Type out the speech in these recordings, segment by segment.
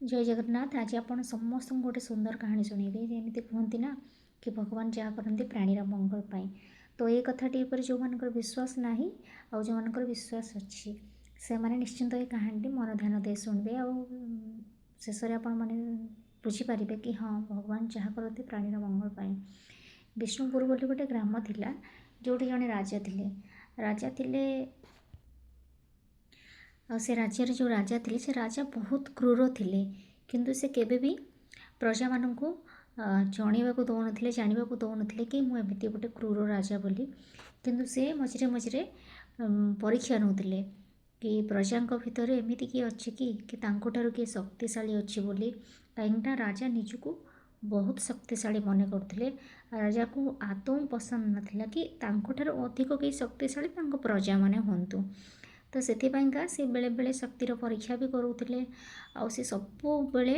ଜୟ ଜଗନ୍ନାଥ। ଆଜି ଆପଣ ସମସ୍ତଙ୍କୁ ଗୋଟେ ସୁନ୍ଦର କାହାଣୀ ଶୁଣେଇବି। ଯେମିତି କୁହନ୍ତି ନା କି ଭଗବାନ ଯାହା କରନ୍ତି ପ୍ରାଣୀର ମଙ୍ଗଳ ପାଇଁ, ତ ଏଇ କଥାଟି ଉପରେ ଯେଉଁମାନଙ୍କର ବିଶ୍ୱାସ ନାହିଁ ଆଉ ଯେଉଁମାନଙ୍କର ବିଶ୍ୱାସ ଅଛି, ସେମାନେ ନିଶ୍ଚିନ୍ତ ଏ କାହାଣୀଟି ମନ ଧ୍ୟାନ ଦେଇ ଶୁଣିବେ ଆଉ ଶେଷରେ ଆପଣମାନେ ବୁଝିପାରିବେ କି ହଁ, ଭଗବାନ ଯାହା କରନ୍ତି ପ୍ରାଣୀର ମଙ୍ଗଳ ପାଇଁ। ବିଷ୍ଣୁପୁର ବୋଲି ଗୋଟେ ଗ୍ରାମ ଥିଲା, ଯେଉଁଠି ଜଣେ ରାଜା ଥିଲେ। ରାଜା ଥିଲେ ଆଉ ସେ ରାଜ୍ୟରେ ଯେଉଁ ରାଜା ଥିଲେ, ସେ ରାଜା ବହୁତ କ୍ରୂର ଥିଲେ। କିନ୍ତୁ ସେ କେବେ ବି ପ୍ରଜାମାନଙ୍କୁ ଜଣେଇବାକୁ ଦେଉନଥିଲେ, ଜାଣିବାକୁ ଦେଉନଥିଲେ କି ମୁଁ ଏମିତି ଗୋଟେ କ୍ରୂର ରାଜା ବୋଲି। କିନ୍ତୁ ସେ ମଝିରେ ମଝିରେ ପରୀକ୍ଷା ନେଉଥିଲେ କି ପ୍ରଜାଙ୍କ ଭିତରେ ଏମିତି କିଏ ଅଛି କି, କି ତାଙ୍କଠାରୁ କିଏ ଶକ୍ତିଶାଳୀ ଅଛି ବୋଲି। କାହିଁକିନା ରାଜା ନିଜକୁ ବହୁତ ଶକ୍ତିଶାଳୀ ମନେ କରୁଥିଲେ। ରାଜାକୁ ଆଦୌ ପସନ୍ଦ ନଥିଲା କି ତାଙ୍କଠାରୁ ଅଧିକ କେହି ଶକ୍ତିଶାଳୀ ତାଙ୍କ ପ୍ରଜାମାନେ ହୁଅନ୍ତୁ। ତ ସେଥିପାଇଁକା ସେ ବେଳେବେଳେ ଶକ୍ତିର ପରୀକ୍ଷା ବି କରୁଥିଲେ ଆଉ ସେ ସବୁବେଳେ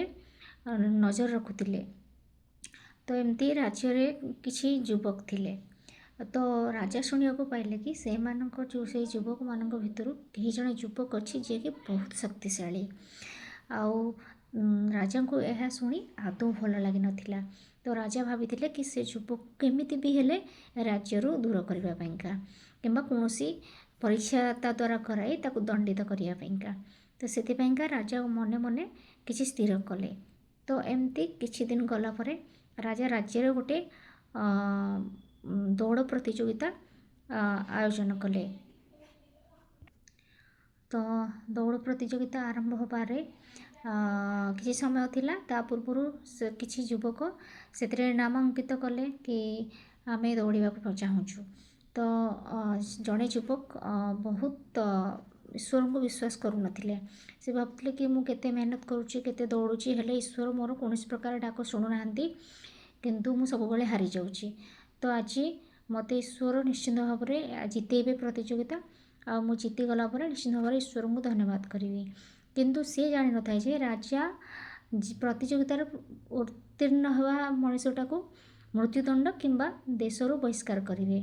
ନଜର ରଖୁଥିଲେ। ତ ଏମିତି ରାଜ୍ୟରେ କିଛି ଯୁବକ ଥିଲେ। ତ ରାଜା ଶୁଣିବାକୁ ପାଇଲେ କି ସେମାନଙ୍କ ଯେଉଁ ସେଇ ଯୁବକମାନଙ୍କ ଭିତରୁ କେହି ଜଣେ ଯୁବକ ଅଛି, ଯିଏକି ବହୁତ ଶକ୍ତିଶାଳୀ। ଆଉ ରାଜାଙ୍କୁ ଏହା ଶୁଣି ଆଦୌ ଭଲ ଲାଗିନଥିଲା। ତ ରାଜା ଭାବିଥିଲେ କି ସେ ଯୁବକ କେମିତି ବି ହେଲେ ରାଜ୍ୟରୁ ଦୂର କରିବା ପାଇଁକା କିମ୍ବା କୌଣସି ପରୀକ୍ଷା ତା ଦ୍ୱାରା କରାଇ ତାକୁ ଦଣ୍ଡିତ କରିବା ପାଇଁକା। ତ ସେଥିପାଇଁକା ରାଜା ମନେ ମନେ କିଛି ସ୍ଥିର କଲେ। ତ ଏମିତି କିଛି ଦିନ ଗଲା ପରେ ରାଜା ରାଜ୍ୟରେ ଗୋଟେ ଦୌଡ଼ ପ୍ରତିଯୋଗିତା ଆୟୋଜନ କଲେ। ତ ଦୌଡ଼ ପ୍ରତିଯୋଗିତା ଆରମ୍ଭ ହେବାରେ କିଛି ସମୟ ଥିଲା, ତା ପୂର୍ବରୁ ସେ କିଛି ଯୁବକ ସେଥିରେ ନାମାଙ୍କିତ କଲେ କି ଆମେ ଦୌଡ଼ିବାକୁ ଚାହୁଁଛୁ। ତ ଜଣେ ଯୁବକ ବହୁତ ଈଶ୍ୱରଙ୍କୁ ବିଶ୍ୱାସ କରୁନଥିଲେ। ସେ ଭାବୁଥିଲେ କି ମୁଁ କେତେ ମେହନତ କରୁଛି, କେତେ ଦୌଡ଼ୁଛି, ହେଲେ ଈଶ୍ୱର ମୋର କୌଣସି ପ୍ରକାର ଡାକ ଶୁଣୁନାହାନ୍ତି, କିନ୍ତୁ ମୁଁ ସବୁବେଳେ ହାରିଯାଉଛି। ତ ଆଜି ମୋତେ ଈଶ୍ୱର ନିଶ୍ଚିନ୍ତ ଭାବରେ ଜିତେଇବେ ପ୍ରତିଯୋଗିତା, ଆଉ ମୁଁ ଜିତିଗଲା ପରେ ନିଶ୍ଚିନ୍ତ ଭାବରେ ଈଶ୍ୱରଙ୍କୁ ଧନ୍ୟବାଦ କରିବି। କିନ୍ତୁ ସିଏ ଜାଣିନଥାଏ ଯେ ରାଜା ପ୍ରତିଯୋଗିତାରେ ଉତ୍ତୀର୍ଣ୍ଣ ହେବା ମଣିଷଟାକୁ ମୃତ୍ୟୁଦଣ୍ଡ କିମ୍ବା ଦେଶରୁ ବହିଷ୍କାର କରିବେ।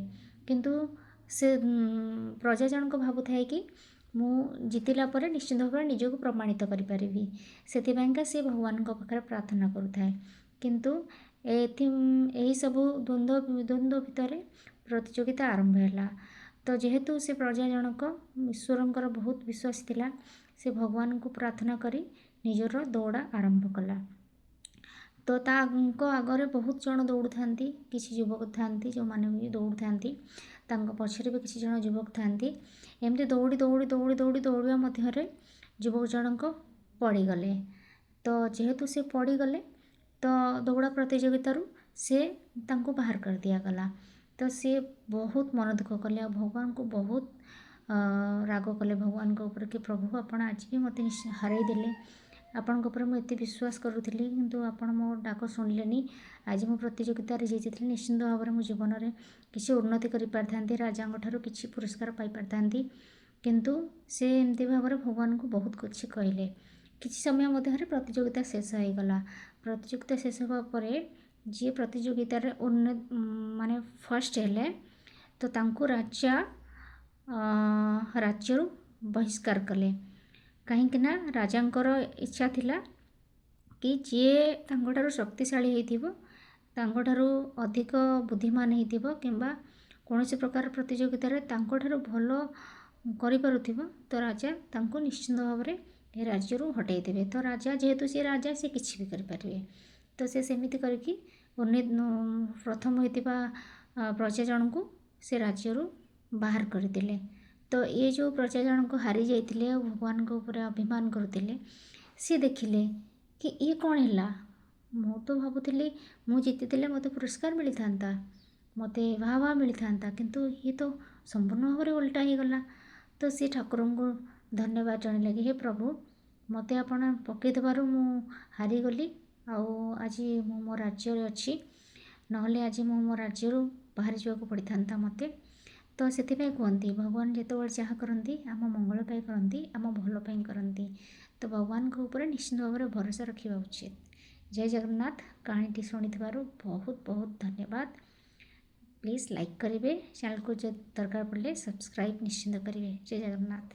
କିନ୍ତୁ ସେ ପ୍ରଜା ଜଣକ ଭାବୁଥାଏ କି ମୁଁ ଜିତିଲା ପରେ ନିଶ୍ଚିନ୍ତ ଭାବରେ ନିଜକୁ ପ୍ରମାଣିତ କରିପାରିବି। ସେଥିପାଇଁକା ସେ ଭଗବାନଙ୍କ ପାଖରେ ପ୍ରାର୍ଥନା କରୁଥାଏ। କିନ୍ତୁ ଏଥି ଏହିସବୁ ଦ୍ୱନ୍ଦ୍ୱ ଦ୍ୱନ୍ଦ୍ୱ ଭିତରେ ପ୍ରତିଯୋଗିତା ଆରମ୍ଭ ହେଲା। ତ ଯେହେତୁ ସେ ପ୍ରଜା ଜଣକ ଈଶ୍ୱରଙ୍କର ବହୁତ ବିଶ୍ୱାସ ଥିଲା, ସେ ଭଗବାନଙ୍କୁ ପ୍ରାର୍ଥନା କରି ନିଜର ଦୌଡ଼ା ଆରମ୍ଭ କଲା। ତ ତାଙ୍କ ଆଗରେ ବହୁତ ଜଣ ଦୌଡ଼ୁଥାନ୍ତି। କିଛି ଯୁବକ ଥାନ୍ତି ଯେଉଁମାନେ ବି ଦୌଡ଼ୁଥାନ୍ତି, ତାଙ୍କ ପଛରେ ବି କିଛି ଜଣ ଯୁବକ ଥାନ୍ତି। ଏମିତି ଦୌଡ଼ି ଦୌଡ଼ି ଦୌଡ଼ି ଦୌଡ଼ି ଦୌଡ଼ିବା ମଧ୍ୟରେ ଯୁବକ ଜଣଙ୍କ ପଡ଼ିଗଲେ। ତ ଯେହେତୁ ସେ ପଡ଼ିଗଲେ, ତ ଦୌଡ଼ା ପ୍ରତିଯୋଗିତାରୁ ସେ ତାଙ୍କୁ ବାହାର କରିଦିଆଗଲା। ତ ସିଏ ବହୁତ ମନ ଦୁଃଖ କଲେ ଆଉ ଭଗବାନଙ୍କୁ ବହୁତ ରାଗ କଲେ ଭଗବାନଙ୍କ ଉପରେ କି ପ୍ରଭୁ, ଆପଣ ଆଜି ବି ମୋତେ ହରାଇ ଦେଲେ। ଆପଣଙ୍କ ଉପରେ ମୁଁ ଏତେ ବିଶ୍ୱାସ କରୁଥିଲି, କିନ୍ତୁ ଆପଣ ମୋ ଡାକ ଶୁଣିଲେନି। ଆଜି ମୁଁ ପ୍ରତିଯୋଗିତାରେ ଜିତିଥିଲି, ନିଶ୍ଚିନ୍ତ ଭାବରେ ମୁଁ ଜୀବନରେ କିଛି ଉନ୍ନତି କରିପାରିଥାନ୍ତି, ରାଜାଙ୍କ ଠାରୁ କିଛି ପୁରସ୍କାର ପାଇପାରିଥାନ୍ତି। କିନ୍ତୁ ସେ ଏମିତି ଭାବରେ ଭଗବାନଙ୍କୁ ବହୁତ କିଛି କହିଲେ। କିଛି ସମୟ ମଧ୍ୟରେ ପ୍ରତିଯୋଗିତା ଶେଷ ହୋଇଗଲା। ପ୍ରତିଯୋଗିତା ଶେଷ ହେବା ପରେ ଯିଏ ପ୍ରତିଯୋଗିତାରେ ମାନେ ଫାର୍ଷ୍ଟ ହେଲେ, ତ ତାଙ୍କୁ ରାଜା ରାଜ୍ୟରୁ ବହିଷ୍କାର କଲେ। କାହିଁକି ନା ରାଜାଙ୍କର ଇଚ୍ଛା ଥିଲା କି ଯିଏ ତାଙ୍କଠାରୁ ଶକ୍ତିଶାଳୀ ହେଇଥିବ, ତାଙ୍କଠାରୁ ଅଧିକ ବୁଦ୍ଧିମାନ ହେଇଥିବ କିମ୍ବା କୌଣସି ପ୍ରକାର ପ୍ରତିଯୋଗିତାରେ ତାଙ୍କଠାରୁ ଭଲ କରିପାରୁଥିବ, ତ ରାଜା ତାଙ୍କୁ ନିଶ୍ଚିନ୍ତ ଭାବରେ ଏ ରାଜ୍ୟରୁ ହଟେଇ ଦେବେ। ତ ରାଜା ଯେହେତୁ ସେ ରାଜା, ସେ କିଛି ବି କରିପାରିବେ। ତ ସେ ସେମିତି କରିକି ପ୍ରଥମ ହୋଇଥିବା ପ୍ରଜା ଜଣଙ୍କୁ ସେ ରାଜ୍ୟରୁ ବାହାର କରିଦେଲେ। ତ ଏ ଯେଉଁ ପ୍ରଜା ଜଣକ ହାରି ଯାଇଥିଲେ ଆଉ ଭଗବାନଙ୍କ ଉପରେ ଅଭିମାନ କରୁଥିଲେ, ସିଏ ଦେଖିଲେ କି ଇଏ କ'ଣ ହେଲା? ମୁଁ ତ ଭାବୁଥିଲି ମୁଁ ଜିତିଥିଲେ ମୋତେ ପୁରସ୍କାର ମିଳିଥାନ୍ତା, ମୋତେ ବାହା ବାହା ମିଳିଥାନ୍ତା, କିନ୍ତୁ ଇଏ ତ ସମ୍ପୂର୍ଣ୍ଣ ଭାବରେ ଓଲଟା ହେଇଗଲା। ତ ସେ ଠାକୁରଙ୍କୁ ଧନ୍ୟବାଦ ଜଣାଇଲେ କି ହେ ପ୍ରଭୁ, ମୋତେ ଆପଣ ପକାଇଦେବାରୁ ମୁଁ ହାରିଗଲି ଆଉ ଆଜି ମୁଁ ମୋ ରାଜ୍ୟରେ ଅଛି, ନହେଲେ ଆଜି ମୁଁ ମୋ ରାଜ୍ୟରୁ ବାହାରି ଯିବାକୁ ପଡ଼ିଥାନ୍ତା ମୋତେ। ତ ସେଥିପାଇଁ କୁହନ୍ତି, ଭଗବାନ ଯେତେବେଳେ ଯାହା କରନ୍ତି ଆମ ମଙ୍ଗଳ ପାଇଁ କରନ୍ତି, ଆମ ଭଲ ପାଇଁ କରନ୍ତି। ତ ଭଗବାନଙ୍କ ଉପରେ ନିଶ୍ଚିନ୍ତ ଭାବରେ ଭରସା ରଖିବା ଉଚିତ। ଜୟ ଜଗନ୍ନାଥ। କାହାଣୀଟି ଶୁଣିଥିବାରୁ ବହୁତ ବହୁତ ଧନ୍ୟବାଦ। ପ୍ଲିଜ୍ ଲାଇକ୍ କରିବେ, ଚ୍ୟାନେଲକୁ ଯଦି ଦରକାର ପଡ଼ିଲେ ସବସ୍କ୍ରାଇବ୍ ନିଶ୍ଚିନ୍ତ କରିବେ। ଜୟ ଜଗନ୍ନାଥ।